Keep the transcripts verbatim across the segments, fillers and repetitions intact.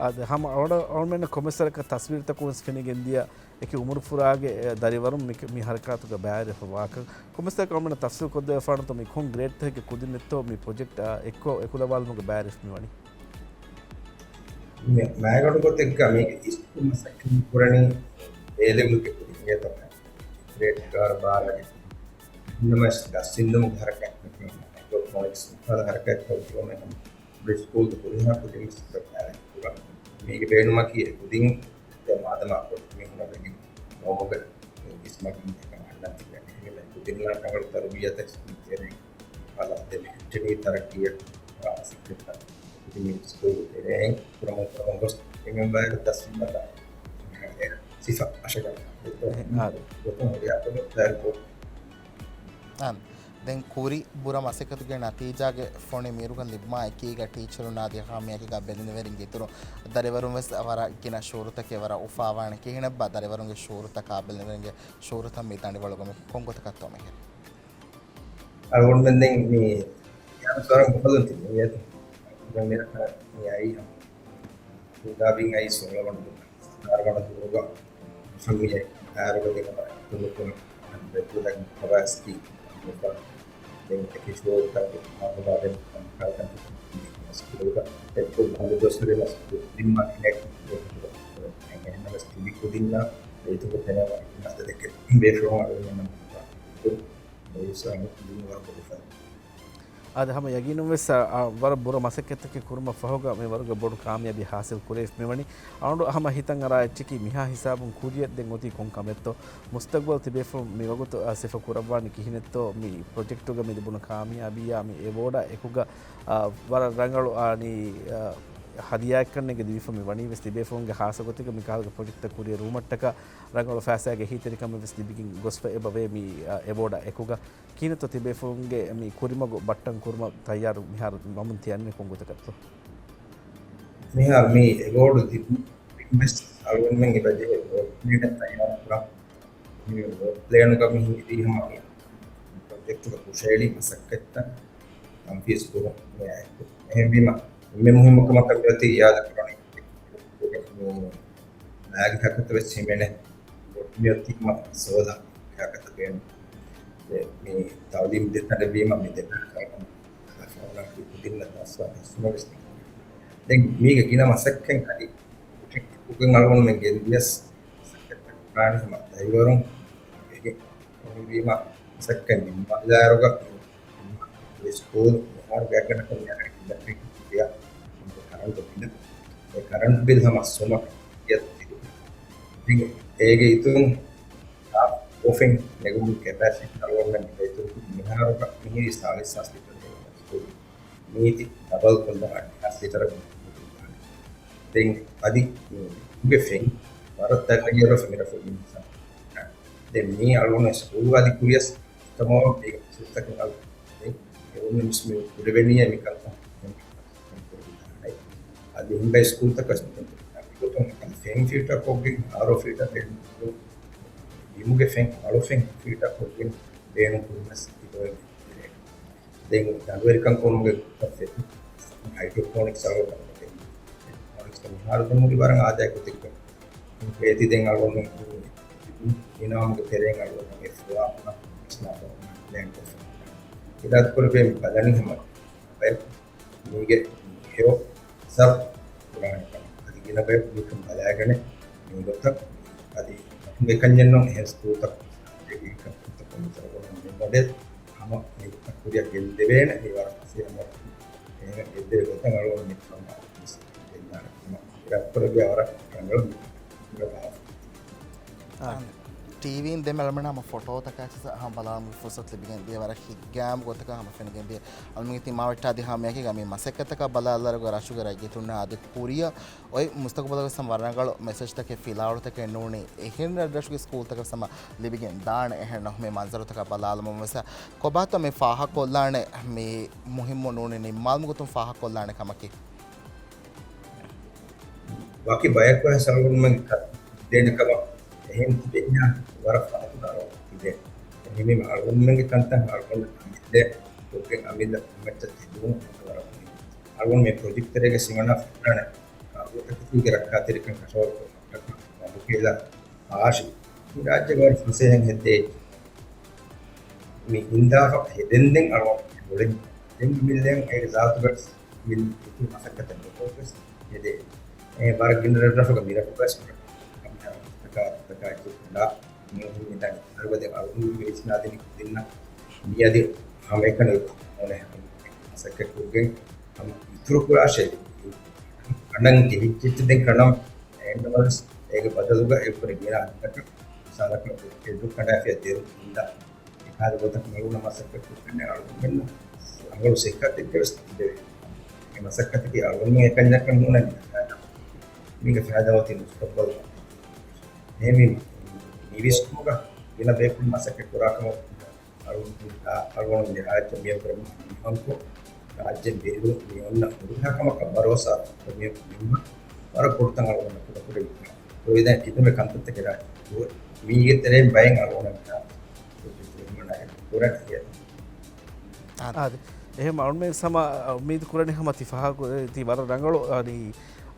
އާދެ، ހަމަ އަޅުގަނޑުމެންނަށް ކޮންމެސް ވަރަކަށް ތަސްވީރުތަކުން ވެސް ފެނިގެންދިޔަ އެކި އުމުރުފުރާގެ ދަރިވަރުން މި، މި ހަރަކާތުގަ ބައިވެރިވެފަ ވާކަން ކޮންމެސް ވަރަކަށް އަޅުގަނޑުމެންނަށް ތަފްސީލް ކޮށްދެވިފާނަތޯ، މި ކޮން ގްރޭޑްތަކެއްގެ ކުދިންނެއްތޯ މި ޕްރޮޖެކްޓް އެއްކޮށް އެކުލަވާލުމުގެ ބައިވެރިވެފަ މިވަނީ؟ މި މައިގަނޑު ގޮތެއްގަ މީގެ އިސްކުރު މަސައްކަތް ކުރަނީ އޭލެވެލްގެ ކުދިންގެ ތަފާތު ގްރޭޑް އެގާރަ ބާރަގެ ނަމަވެސް ދަސްވިންދުމުގެ ހަރަކާތްތަކުން އެކޮ ފޮނިކްސް މިފަދަ ހަރަކާތްތައް ކުރުމެއް ހަމަ ސްކޫލްގެ ހުރިހާ ކުދިންވެސް ކުރަން. މީގެ ބޭނުމަކީ އެ ކުދިން އެ މާދަމާ ކޮޓަރި މީހުނަށް ވެގެން ގައުމުގެ ގިސްމަގިން އެކަމަށް އަންނަން ތިބެން. އެހެންވެ ކުދިންނާ ރަނގަޅު ތަރުބިޔަތެއް ދޭނެ އަލަށް ދެމެހެއްޓެނީ ތަރައްގީއަށް މަސައްކަތްތައް ކުދިން ސްކޫލް ތެރެއިން ކުރަމުން ކުރަމުން ގޮސް އެމެންބާއެކު ދަސްވިން ބަލާ ސިފަ އަށަގަން އެއް ގޮތުން ހުރިހާ ކުދިން ތައް ކުރު. އާނ. ދެން ކުރި ބުރަ މަސައްކަތުގެ ނަތީޖާގެ ފޮނި މީރުގަ ލިބުމާ އެކީގަ ޓީޗަރުންނާ ދިހަ މިއަކީގަ ބެލެނިވެރިންގެ އިތުރު ދަރިވަރުން ވެސް ވަރަށް ގިނަ ޝުޢޫރުތަކެއް ވަރަށް އުފާވާނެ. ކިހިނެއްބާ ދަރިވަރުންގެ ޝުޢޫރުތަކާ ބެލެނިވެރިންގެ ޝުޢޫރުތައް މި ދަނޑިވަޅުގަ މި ކޮން ގޮތަކަށްތޯ މިހިރީ؟ އަޅުގަނޑުމެން ދެން މި އިހާނަ ސުވާލަށް ގޮފަލުން ތިބީ އެ މި އައި ހަމަ ހުންދާބިން އައި ސޯޅަ ވަނަ ދުވަހު ހަތަރު ވަނަ ދުވަހުގަ ފަންމިއެއް އައިރުގަ ދިނުމަށް ތުނޑުކުރުން ބެއްދުލަން ކަބާސްކީ ދެން އެކި ޝޯތަކެއް ހާދަވާދެން ކަންކަން ސްކޫލްގަ އެއްކޮށް ބަންދު ދޮސްވެރި މަސްކު ދިންމާ ކިނެކް އެހެންނަމަވެސް ތިބި ކުދިންނާ އެތުގަ ތެރެ ވަރަށް އަދަދެކެ ބޭފުޅުން އަޅުގަނޑުމެންނަށް މަދު ވަރަށް ބޮޑު ފަދަ. އާދެ، ހަމަ ޔަގީނުން ވެސް، އާ، ވަރަށް ބުރަ މަސައްކަތްތަކެއް ކުރުމަށް ފަހުގަ މި ވަރުގެ ބޮޑު ކާމިޔާބީ ހާސިލް ކުރެވިފަ މިވަނީ. އަޅުގަނޑު ހަމަ ހިތަށް އަރާ އެއްޗަކީ މިހާ ހިސާބުން ކުރިޔަށް ދެން އޮތީ ކޮން ކަމެއްތޯ؟ މުސްތަގްބަލް ތިބޭފުޅުން މިވަގުތު، އާ، ސިފަ ކުރައްވާނީ ކިހިނެއްތޯ؟ މި ޕްރޮޖެކްޓުގަ މި ލިބުނު ކާމިޔާބީއާ މި އެވޯޑާ އެކުގަ، އާ، ވަރަށް ރަނގަޅު، އާނީ، އާ، ހަދިޔާއެއްކަން އެނގެ ދިވެފަ މި ވަނީ ވެސް ތިބޭފުޅުންގެ ހާއްސަ ގޮތެއްގަ މި ކަހަލަ ޕްރޮޖެކްޓްތައް ކުރިއަށް ރުވުމަށްޓަކާ ރަނގަޅު ފައިސާގެ އެހީތެރިކަމެއް ވެސް ލިބިގެން ގޮސްފަ އެބަވޭ މި، އާ، އެވޯޑާ އެކުގަ. ކިހިނެއްތޯ ތިބޭފުޅުންގެ މި ކުރިމަގު ބައްޓަން ކުރުމަށް ތައްޔާރު މިހާރު ވަމުން ތިއަންނަނީ ކޮން ގޮތަކަށްތޯ؟ މިހާރު މި އެވޯޑު ދިނުން ވެސް އަޅުގަނޑުމެން އެބަޖެހޭ ކޯޑިނޭޓަރ ތައްޔާރު ކުރަން. މި ޕްލޭނުގަ މި ހިނގި ހަމަ މި ޕްރޮޖެކްޓުގަ ހުށައެޅި މަސައްކަތްތައް ތަންފީޒު ކުރުން މި އާއެކު. އެހެންވީމަ، އެންމެ މުހިއްމު ކަމަކަށް މިއޮތީ އިއާދަ ކުރަނީ މި މާގި ހަކަތަ ވެސް ހިމެނޭ. މިއޮތީމަ ސޯލާ ހަކަތަ ބޭނުން. މި ތައުލީމް ދޭ ތަނެއްވީމަ މި ދެ ކުދިންނަށް ދަސްވާ ދަސްވުމަށް ވެސް. ދެން މީގެ ގިނަ މަސައްކަތް އަދި ޕްރޮޖެކްޓް ކުރިން އަޅުގަނޑުމެން ގެންދިޔަސް މަސައްކަތްތައް ކުރާނީ ހަމަ ދައިވަރުން އެގެ ވީމަ މަސައްކަތް ނިންމާލާއިރުގަ ސްކޫލް މިހާރު ގާތްގަނޑަކަށް މިހާރު އިލެކްޓްރިކް ބިލް ކަރަންޓު ބިލް، އެ ކަރަންޓް ބިލް ހަމަ ސުމަކަށް ދިޔަ. އޭގެ އިތުރުން ހާފް ކޯފިން ނެގުމުގެ ކެޕޭސިޓީ އަޅުގަނޑުމެން އިތުރު މިހާރު މިހިރީ ސާޅީސް ހާސް ލިޓަރު ސްކޫލް މީތި ޑަބަލް ކޮށްލަން އައްޑިހަ ހާސް ލިޓަރަށް ގެންދާނެ. ދެން އަދި މި ގެ ފެން ވަރަށް ތައްޔާރުވެފަ މިރަށު އިންސާން. ދެން މީ އަޅުގަނޑު ސްކޫލް އަދި ކުރިޔަސް ތަމާމު މީގެ ސުލްތަކުން އަޅު ދެން އެވުން މިސް މި ކުރެވެނީ މިކަންތައް ކުރެވިދާނެ. އަދި ހިންބައި ސްކޫލްތަކަށް މިގޮތުން ފެން ފިލްޓަރ ކޮށްގެން އާރޯ ފިލްޓަރ ބޭނުން ކުރުން، ބިމުގެ ފެން އަޅު ފެން ފިލްޓަރ ކޮށްގެން ބޭނުން ކުރުމަށް ސިޓީ ދެން ދަނޑުވެރިކަން ކުރުމުގެ ގޮތަށް ހައިޑްރޯޕޯނިކްސް އަޅުގަނޑު މިހާރު ދުންވި ވަރަށް އާދައިގެ ގޮތެއްގަ އޭތި ދެން އަޅުގަނޑު އިނާމުގެ ތެރެއިން އަޅުގަނޑު އެފްއޯއާރު ޕްލޭން ކޮށްފަ ޕްލޭން ކޮށްފަ އިރާދަ ކުރެވޭ ބަލަނީ ހަމަ ބައެއް މީގެ ހެޔޮ ސަރު ކުރާނެ ކަމަށް. އަދި ގިނަ ބަޔަކު މީކަން ބަލާގަނެ މީގޮތަށް. އަދި އެކަންޏެއްނު އެހެން ސްކޫލްތައް މީ މޮޑެލް ހަމަ މީ ކުރިއަށް ގެންދެވޭނެ މި ވަރަށް ފަސޭހަ މޮޑެލް. އެހެން ގެންދެވި ގޮތަށް އަޅުގަނޑު މި ކަމަށް ގެންދާނެ ކަމަށް ރައްކޮޅެއްގެ ވަރަށް ރަނގަޅު މި އާ، ޓީވީން ދެމެޅަ ހަމަ ފޮޓޯތަކާ ހަމަ ބަލާލުމުގެ ފުރުސަތު ލިބިގެން ދިޔަ ވަރަށް ހިތްގައިމު ގޮތަކަށް ހަމަ ފެނިގެން ދިޔަ. އަޅުމެންގެ ތިމާވެއްޓާ އަދި ހަމައެކީގަ މި މަސައްކަތަކަށް ބަލާލާއިރުގަ ރަށުގެ ރައްޔިތުންނާ އަދި ކުރިއަށް އޮތް މުސްތަގުބަލަށް ވެސް ހަމަ ވަރަށް ރަނގަޅު މެސެޖްތަކެއް ފިލާވަޅުތަކެއް ނޫނީ. އެހެން ރަށްރަށުގެ ސްކޫލްތަކަށް ހަމަ ލިބިގެން ދާނެ. އެހެން ނަހުމެ މަންޒަރުތަކަށް ބަލާލުމުން ވެސް ކޮބާތޯ މި ފާހަގަކޮށްލާނެ މި މުހިއްމު ނޫނީ ނިންމާލުމުގެ ގޮތުން ފާހަގަކޮށްލާނެ ކަމަކީ. ވަކި ބަޔަކު ވެސް އަޅުގަނޑުމެން ކަން ދޭނެ ކަމަށް އެހެން ތިބެންޏާ ވަރަށް ފަހަތު ދާރޯ ތިބޭ. އެހެނީމަ އަޅުގަނޑުމެންގެ ކަންތައް އަޅުގަނޑު އަމިއްލަ ކޮށްގެން އަމިއްލަ ކުރިމައްޗަށް ތިބުން ވަރަށް މުހިންމު. އަޅުގަނޑު މި ޕްރޮޖެކްޓް ތެރޭގަ ސިމަނާ ފެންނާނެ ކާރިއަކަށް ތީގެ ރައްކާތެރިކަން ކަށަވަރުކޮށް މަންޑުކޭލާ އާށި މި ރާއްޖޭގަ ވަރަށް ފަސޭހައިން ހެއްދޭ މި އިންދާފަ ހެދެންދެން އަޅުގަނޑު އުޅެން ދެން މި ލެން އޭގެ ޒާތުގަ މި މަސައްކަތަށް ނުކޮށްވެސް ހެދޭ. އެ ވަރަށް ގިނަ ރަށްރަށުގަ މިރަށުގަސް ކަމެއް ތަކާ ތަކާ އެއްޗެއް ކުޑާ މީހުން މިދަނީ އަރުވަދެ އަޅުގަނޑު ވެސް ނާދިނީ ކުދިންނަށް މިއަދި ހަމައެކަނި އޮނެ މަސައްކަތް ކުރުގެން ހަމަ އިތުރު ކުރާށޭ. ކަނޑަން ޖެހިއްޖެއްޗެއް ދެން ކަނޑަން އެއްނުވެސް އޭގެ ބަދަލުގަ އެއްވުރެ ގިނަ އަދަދަކަށް މިސާލަކަށް އެއްދު ކަނޑާފިޔަ ދެރު ހިންދާ އެކާދަ ގޮތަކަށް އަޅުގަނޑު މަސައްކަތް ކުރަން އަޅުގަނޑު ރަނގަޅު ސިއްހަތެއްގެ ވެސް ތިބެވޭ. މި މަސައްކަތަކީ އަޅުގަނޑު އެކަންޏަކަށް ނޫން މީގެ ފައިދާ އޮތީ މުސްތަޤްބަލް. އެހެންވީމަ މި ވިސްނުމުގަ ގިނަ ބަޔަކު މަސައްކަތް ކުރާ ކަމަށް އަޅުގަނޑު އަޅުގަނޑު މި ރާއްޖެ މިއަށްވުރެ މި ހަންކޮ ރާއްޖެ ބޭރު މި އޮންނަ ހުރިހާ ކަމަކަށް ބަރޯސާ މި ނިންމަ ވަރަށް ބޮޑު ތަން އަޅުގަނޑަށް ކުޑަކުޑަ ވިއްކާ. އޮވެދާ ކިތަންމެ ކަންތައްތަކެއް ރާއްޖެ މީގެ ތެރެއިން ބައެއް އަޅުގަނޑަށް ކުރަން އެ. އާދެ. އެހެން އަޅުމެން ހަމަ އުއްމީދު ކުރަނީ ހަމަ ތި ފަހަ ކު-، ތި ވަރަށް ރަނގަޅު، އަނީ،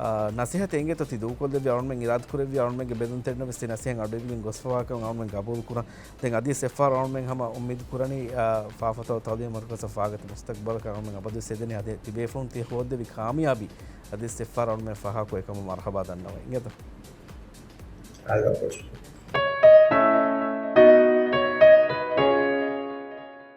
އާ، ނަސޭހަތެއް އިނގޭތޯ ތި ދޫކޮށްލެއްވި އަޅުމެން އިރާދަ ކުރެއްވި އަޅުމެންގެ ބެލުންތެރިންނަށް ވެސް ތި ނަސޭހަތް އަޑުއިވިގެން ގޮސްފަވާކަން އަޅުމެން ގަބޫލު ކުރަން. ދެން އަދި ސެފާރ އަޅުމެން ހަމަ އުއްމީދު ކުރަނީ، އާ، ފާފަތޯ ތައުލީމު މަރުކަޒަށް ފާގަތި މުސްތަޤްބަލަކަށް އަޅުމެން އަބަދުވެސް އެދެނީ އަދި ތިބޭފުޅުން ތި ހޯއްދެވި ކާމިޔާބީ އަދި ސެފާރ އަޅުމެން ފަހާކޮށް އެކަމަށް މަރުޙަބާ ދަންނަވަން އިނގޭތޯ. އާދެ.